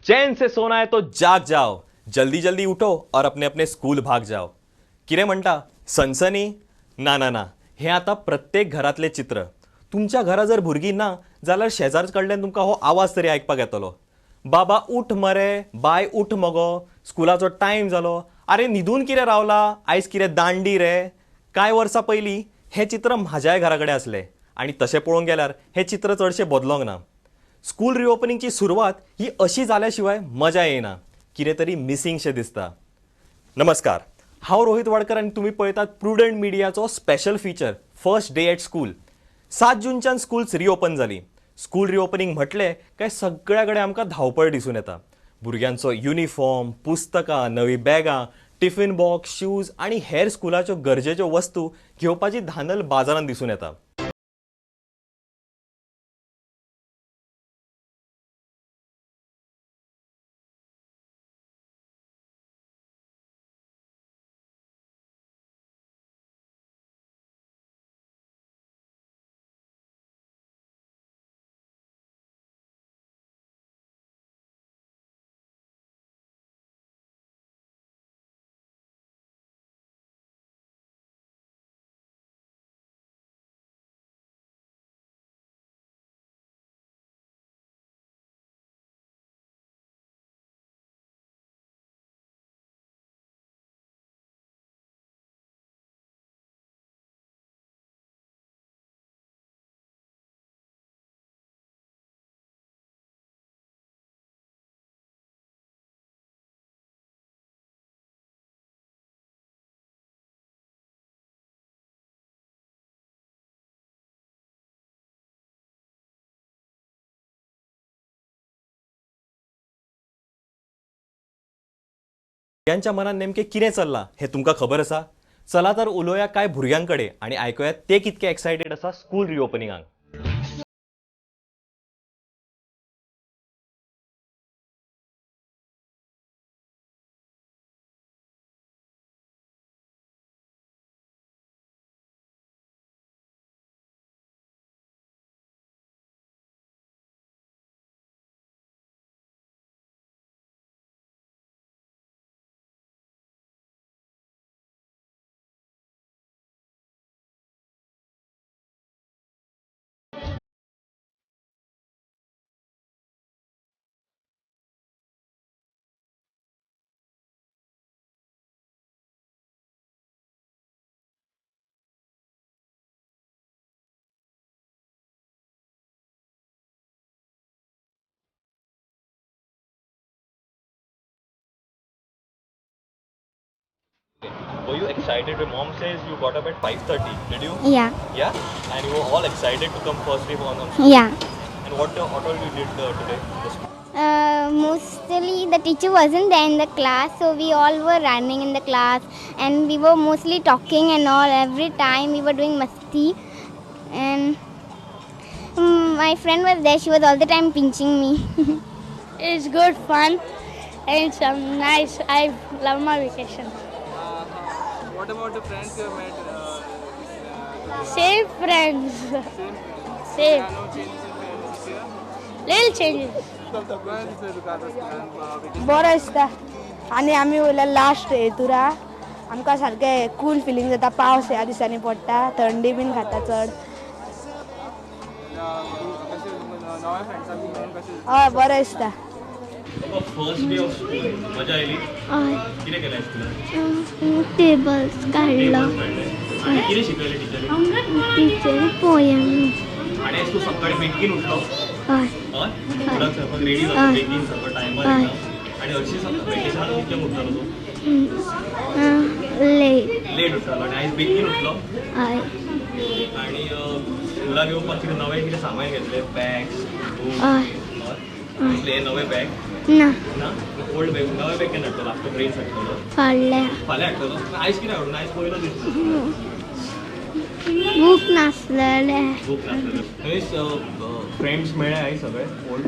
चैन से सोना है तो जाग जाओ, जल्दी जल्दी उठो और अपने अपने स्कूल भाग जाओ। कितें म्हणटा सनसनी? ना ना ना, हें आतां प्रत्येक घरांतलें चित्र। तुमच्या घरा जर भुरगीं ना जाल्यार शेजार कडल्यान तुमकां हो आवाज तरी आयकपाक येतलो। बाबा उठ मरे, बाय उठ मगो, स्कुलाचो टायम जालो, अरे न्हिदून कितें रावला, आयज कितें दांडी रे। कांय वर्सां पयलीं हें चित्र म्हाज्याय घरा कडेन आसलें आनी तशें पळोवंक गेल्यार हें चित्र चडशें बदलोंक ना। स्कूल रिओपनिंगची सुरवात ही अशी जाल्या शिवाय मजा येना, कितें तरी मिसिंगशें दिसता। नमस्कार, हांव रोहित वाडकर आनी तुमी पळयतात प्रुडंट मिडियाचो special feature first day at school. 7 जूनच्यान schools reopen जाली। स्कूल रिओपनिंग म्हटलें काय सगळ्या कडेन आमकां धांवपळ दिसून येता। भुरग्यांचो युनिफॉर्म, पुस्तकां, नवी बॅगां, टिफिन बॉक्स, शूज आनी हेर स्कुलाच्यो गरजेच्यो वस्तू घेवपाची धांदल बाजारांत दिसून येता। भुरग्यांच्या मनात नेमकें कितें चल्लां हें तुमकां खबर आसा? चला तर उलोवया कांय भुरग्यां कडेन आनी आयकुया ते कितके एक्सायटेड आसा school रिओपनिंगाक। Were you excited? Your mom says you got up at 5:30. Did you? Yeah. Yeah? And you were all excited to come first day on school? Yeah. And what all you did today in the school? Mostly the teacher wasn't there in the class, so we all were running in the class and we were mostly talking and all. Every time we were doing masti, and my friend was there. She was all the time pinching me. It's good fun and it's nice. I love my vacation. What about the friends you have met? Same friends. Same friends. Same. There are no changes in friends this year? Little changes. बरो दिसता आनी आमी वयल्या last हेतुरा आमकां सारकें cool feeling जाता। पावस ह्या दिसांनी पडटा, थंडी बीन खाता चड। हय, बरें दिसता। फर्स्ट डे ऑफ स्कूल मजा आयली? कितें केलें स्कुलान? टेबल्स काडलो। आनी कितें शिकयलें टिचरीन? Teacher poem. आनी आयज तूं सकाळीं बेगीन उठलो? हय। हय, स्कुलाक सरपाक रेडी जालो बेगीन, सगळो टायमार येता। आनी हरशीं वेकेशनाक कितल्यांक उठतालो तूं? लेट। लेट उठतालो आनी आयज बेगीन उठलो? हय। आनी स्कुलाक येवपाक कितें नवें कितें सामान घेतलें? Bags, book? हय। कसले नवे बॅग? ना। ना? ओल्ड बॅग, नवे बॅग केन्ना हाडटलो? After brains हाडटलो? फाल्यां। फाल्यां हाडटलो? आयज कितें हाडून? आयज पयलो दीस। बूक नासलेले। बूक नासलेले। थंयच फ्रेंड्स मेळ्ळे आयज सगळे ओल्ड?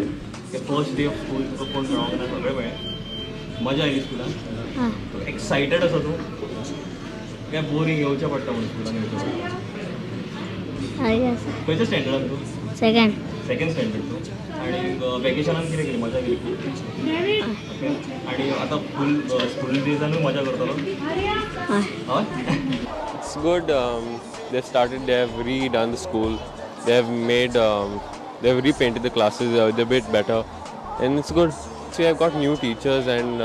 ते फर्स्ट डे ऑफ स्कूल तुका कोण मेळोंक ना, सगळे मेळ्ळे? मजा आयली स्कुलान? एक्सायटेड आसा तूं? काय बोरींग येवचें पडटा म्हणून स्कुलान येवचें पडटा? हय आसा। खंयच्या स्टँडर्डान तूं? सेकंड। सेकंड स्टँडर्ड तूं. आनी वेकेशनान कितें केली? मजा केली? ओके. आनी आतां फूल स्कूल डेजानूय मजा करतलो? हय. It's good. They've started, they have redone the school. They have made, they have repainted the classes a bit better, and it's good. So we have got new teachers and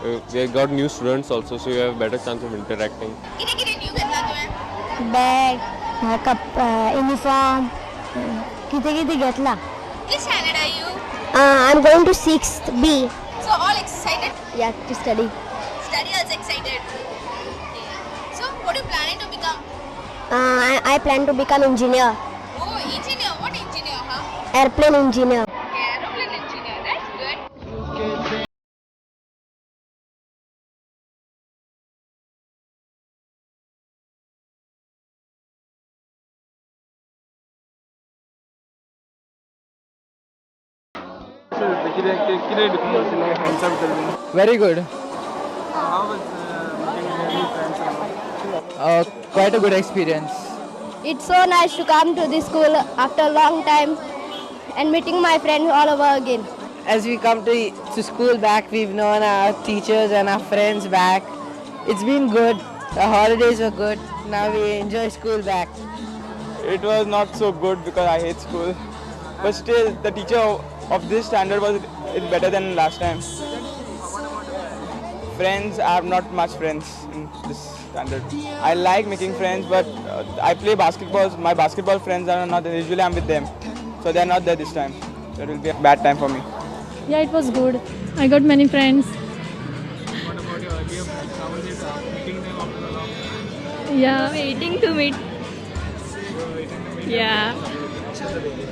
we have got new students also, so you have better chance of interacting. Bag, cup, uniform, कितें कितें घेतला. Which standard are you? I am going to 6th B. So all excited? Yeah, to study. Study also excited. Okay. So what are you planning to become? I plan to become engineer. Oh, engineer. What engineer, huh? Airplane engineer. Okay, aeroplane engineer. That's good. Very good. How was meeting new friends? Quite a good experience. It's so nice to come to this school after a long time and meeting my friends all over again. As we come to school back, we've known our teachers and our friends back. It's been good. The holidays were good. Now we enjoy school back. It was not so good because I hate school. But still, the teacher of this standard was better than last time. Friends, I have not much friends in this standard. I like making friends, but I play basketball. My basketball friends are not there. Usually I'm with them. So they are not there this time. So it will be a bad time for me. Yeah, it was good. I got many friends. What about your earlier friends? How was it meeting them after a long time? Yeah, waiting to meet. Yeah.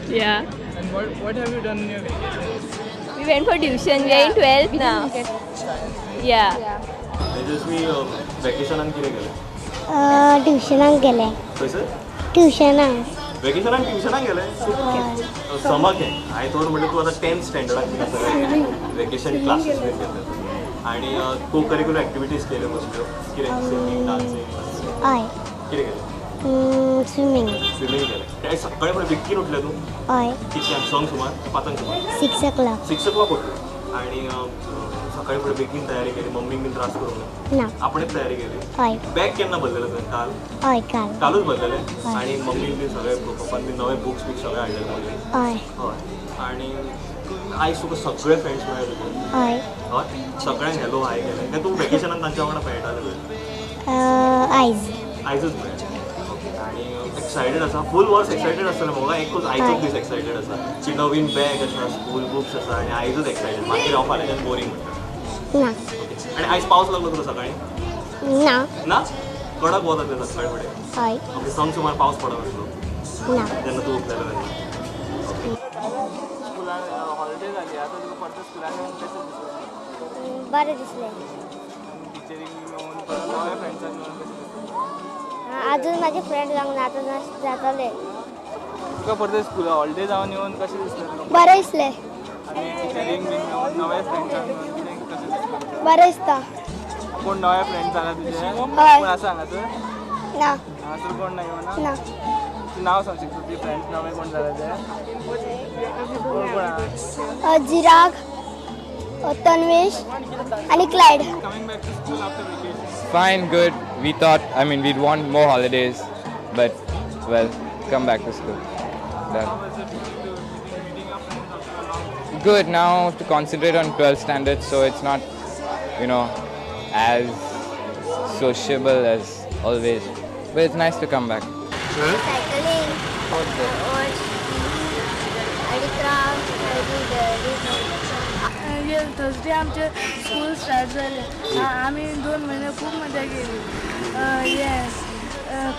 Yeah. And what have you done in your vacation? We went for tuition. We are in 12th now. Yeah. Tejaswi, वेकेशनान कितें केलें? ट्युशनाक गेले. खंयसर? ट्युशनाक. वेकेशनान ट्युशनाक गेले? समक हें. हांवें तर म्हणलें तूं आतां 10th स्टँडर्डाक बीन सगळें वेकेशन क्लासीस बीन घेतले. आनी को करिक्युलर एक्टिविटीज केल्यो कसल्यो? कितें? Singing, dancing? हय. कितें केलें? स्विमींग. स्विमींग केलें. ते सकाळी फुडें बेगीन उठलें तूं? हय. कितल्यांक? संक सुमार? पांचांक सुमार? 6 o'clock. 6 o'clock उठलें. आनी सकाळी फुडें बेगीन तयारी केली? मम्मीक बीन त्रास करूंक ना? आपणेच तयारी केली? हय. बॅग केन्ना बदललें तुवें? काल? हय, काल. कालूच बदललें? आनी मम्मीन बीन सगळें पप्पान बीन नवे बुक्स बीन सगळे हाडलेले मम्मीन? हय. हय. आनी आयज तुका सगळे फ्रेंड्स मेळ्ळे तुजे? हय. हय. सगळ्यांक हॅलो हाय केलें काय तूं वेकेशनान तांच्या वांगडा मेळटालें? आयज. आयजूच मेळ्ळें. ओके. आनी एक्सायटेड आसा? फूल वर्स एक्सायटेड आसतलें मगो? एकूच आयजूच दीस एक्सायटेड आसा की नवीन बॅग आसा, स्कूल बुक्स आसा आनी आयजूच एक्सायटेड. मागीर हांव फाल्यांच्यान बोरींग म्हणटा. ना. ओके. आनी आयज पावस लागलो तुका सकाळीं? ना. ना? कडक वत आसलें सकाळीं फुडें? हय. ओके. संक सुमार पावस पडत आसलो ना जेन्ना तूं उठलेलो तेन्ना? स्कुलान हॉलिडे जाली, आतां तुका परत स्कुलान येवन कशें दिसलें? बरें दिसलें. टिचरींक मेळून परत नव्या फ्रेंड्सांक मेळून कशें दिसलें? अजून माझे फ्रेंड जावंक ना, आतां जातले. तुका परत स्कुला हॉलिडे जावन येवन कशें दिसलें तुका? बरें दिसलें. आनी टिचरींक बीन मेळून नव्या फ्रेंड्सांक मेळून कशें दिसलें? बरें दिसता. कोण नवे फ्रेंड्स जाला तुजे? हय. कोण आसा हांगासर? ना. हांगासर कोण ना येवना? ना. तूं नांव सांग शकता तुजे फ्रेंड्स नवे कोण जाला ते? कोण कोण आहा? जिराग, तन्वेश आनी Clyde. Coming back to school after vacation. Fine, good. We thought, I mean, we'd want more holidays, but well, come back to school. Done. How was it meeting your friends after a long time? Good. Now to concentrate on 12th standard, so it's not, you know, as sociable as always. But it's nice to come back. Cycling, आनी craft. Thursday आमचे school start जालें. आमी 2 म्हयने खूब मजा केली. हें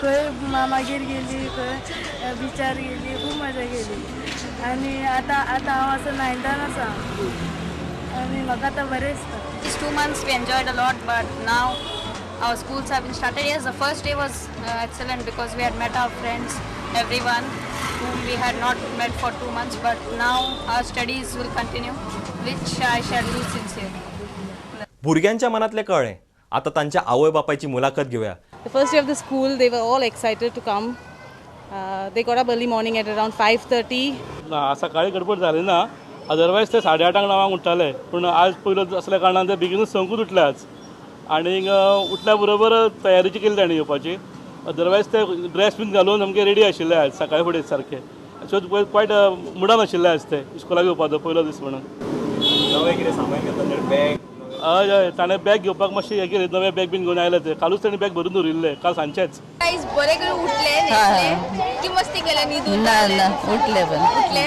खंय मामागेर गेली, खंय बिचार गेली, खूब मजा केली. आनी आतां आतां हांव आसा 9थान आसा आनी म्हाका आतां बरें दिसता. These 2 months we enjoyed a lot, but now our schools have been started. Yes, the first day was excellent because we had met our friends, everyone whom we had not met for 2 months, but now our studies will continue, which I shall do sincerely. भुरग्यांच्या मनातलें कळ्ळें, आतां तांच्या आवय बापायची मुलाखत घेवया. The first day of the school, they were all excited to come. They got up early morning at around 5:30. ना, सकाळी गडबड जाली ना, अदरवायज ते 8:30 9 उठ्ठाले, पूण आज पयलो असल्या कारणान ते बेगीनूच 6 उठले आज आनी उठल्या बरोबर तयारीची केली ताणें येवपाची. अदरवायज ते ड्रेस बीन घालून सामके रेडी आशिल्ले आज सकाळी फुडें सारके. सो क्वायट मुडान आशिल्ले आज ते इस्कॉलाक येवपाचो पयलो दीस म्हणून. नवें कितें सामान घेतलें, बॅग? हय हय, ताणें बॅग घेवपाक मातशें हें केलें, नवें बॅग बीन घेवन आयले ते. कालूच ताणें बॅग भरून दवरिल्लें, काल सांजचेच. बरें करून उठले न्हेसले की मस्ती केल्या न्हिदून? ना ना, उठले पण. उठले,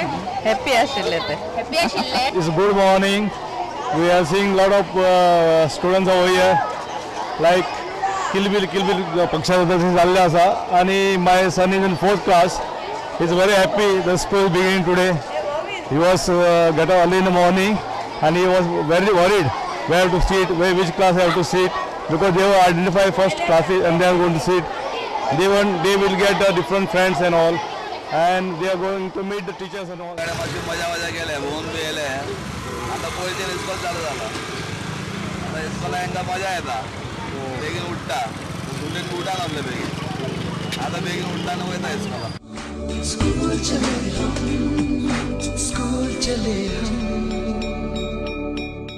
हॅपी आशिल्ले ते. हॅपी आशिल्ले. It's good morning. We are seeing lot of students over here, like किलबिल किलबिल पक्षाचे जाल्ले आसा. आनी my son is in 4th class. He is very happy the school beginning today. He was get up early in the morning and he was very worried where to sit, where which class have to sit, because they will identify first classes and they are going to sit. They will get different friends and all, and they are going to meet the teachers and all. मजा मजा केले, भोंवून बी येयले. आतां पयलीं इस्कॉल चालू जाला, आतां इस्कॉला हांकां मजा येता, बेगीन उठ्ठा, बेगीन उठान आपले बेगीन, आतां बेगीन उठ्ठा आनी वयता इस्कॉलाक. स्कूल चले हम, स्कूल चले हम.